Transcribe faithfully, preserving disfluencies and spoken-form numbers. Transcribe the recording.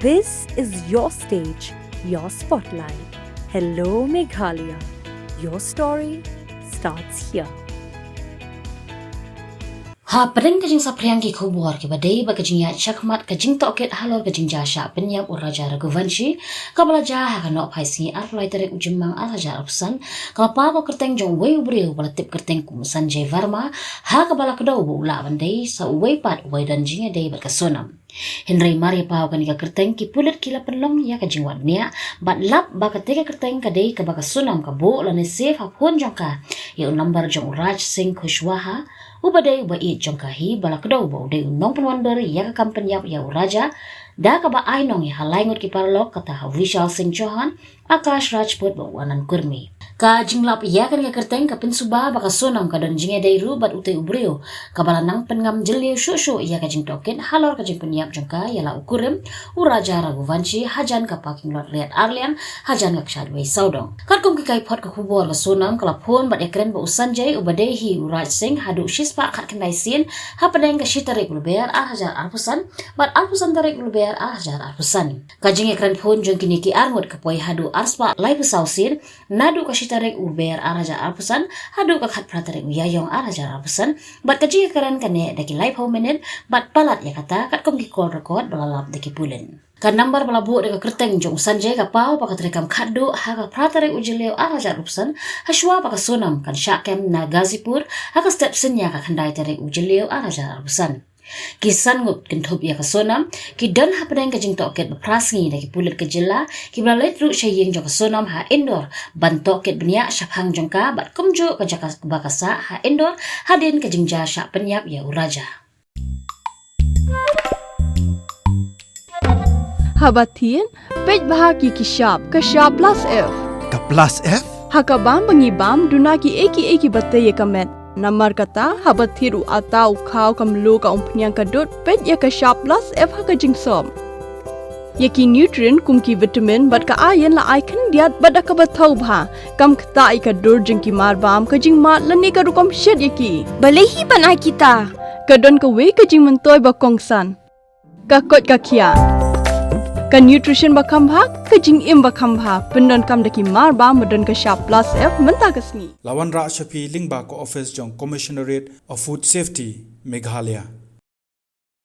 This is your stage, your spotlight. Hello, Meghalaya. Your story starts here. Ha pdeng ka jingsaphriang ki khubor kiba dei bad ka jingïaid shakhmat ka jingtohkit halor ka jingjia shah pynïap u Raja Raghuvanshi, kaba la jia ha ka nohphaisngi arphew lai tarik u Jymmang arhajar arphew san, ka la paw ka kyrteng jong uwei u briew ba la tip kyrteng kum u Sanjay Verma, ha kaba la kdew ba u lah ban dei sa uwei pat uba don jingïadei bad ka Sonam. Hynrei mar ïa paw kane ka kyrteng, ki pulit ki la pynlong ïa ka jingwad bniah bad lap ba kata ka kyrteng ka dei kaba ka Sonam ka buh lane save ha phone jong ka ïa u number jong u Raj Singh Kushwaha, uba dei u ba ïeit jong ka hi, ba la kdew ba u dei u nongpynwandur ïa ka kam pynïap ïa u Raja, da kaba ai nong ïa ha lai ngut ki paralok, kata ha u Vishal Singh Chauhan, Akash Rajput bad u Anand Kurmi. Ka jinglap ïa kane ka kyrteng ka pynsuba ba ka Sonam ka don jingïadei ruh bad utei u briew, kaba la nang pynngam jylliew shuh shuh ïa ka jingtohkit halor ka jingpynïap jong ka ïa la u kurim, u Raja Raghuvanshi, hajan ka parking lot Riat Arliang, hajan ka kshaid wei sawdong. Katkum ki kaiphod ka khubor, ka Sonam ka la phone bad ïakren bad u Sanjay, uba dei hi u Raj Singh, haduh shispah khatkhyndai sien hapdeng ka shi tarik u Lber arhajar arphew san bad arphew san tarik u Lber arhajar arphew san. Ka jingïakren phone jong kine ki arngut ka poi haduh arspah laiphew saw sien, naduh ka shi tarik u Lber arhajar arphew san haduh ka khatphra tarik u Ïaïong arhajar arphew san, bad ka jingïakren ka neh da ki laiphew minit bad palat ïa kata, katkum ki call record ba la lap da ki pulit. Ka number ba la buh da ka kyrteng jong u Sanjay ka paw ba ka treikam khatduh ha ka phra tarik u Jylliew arhajar arphew san, hashwa ba ka Sonam kan shah kem na Ghazipur ha ka step synñia ka khyndai tarik u Jylliew arhajar arphew san. Ki san ngut kynthup ïa ka Sonam ki don hapdeng ka jingtohkit ba phra sngi da ki pulit ka jylla, kiba la leit ruh sha ïing jong ka Sonam ha Indore ban tohkit bniah shaphang jong ka bad kumjuh ka jaka ba ka sah ha Indore hadien ka jingjia shah pynïap ïa u Raja. Haba thied, peit bha ki ki shap, ka shap plus F. Ka plus F? Ha ka bam ba ngi bam, duna ki ei ki ei kiba tei ïa ka met. Namar kata, haba thied u atta, u khaw, ka mluh, ka umphniang, ka dud, peit ïa ka shap plus F ha ka jingsop. Ïa ki nutrient kum ki vitamin bad ka iron la ai khyndiat bad da kaba thaw bha. Kam ktah ïa ka dur jong ki mar bam, ka jingmad lane ka rukom shet ïa ki. Balei hi ban ai kita? Ka don kawei ka jingmyntoi ba kongsan. Ka koit ka khiah. Ka nutrition ba kham bha, ka jingim ba kham bha. Pyndonkam da ki mar bam ba don ka shap plus F mynta ka sngi. La wanrah sha phi lyngba ka office jong Commissionerate of Food Safety, Meghalaya.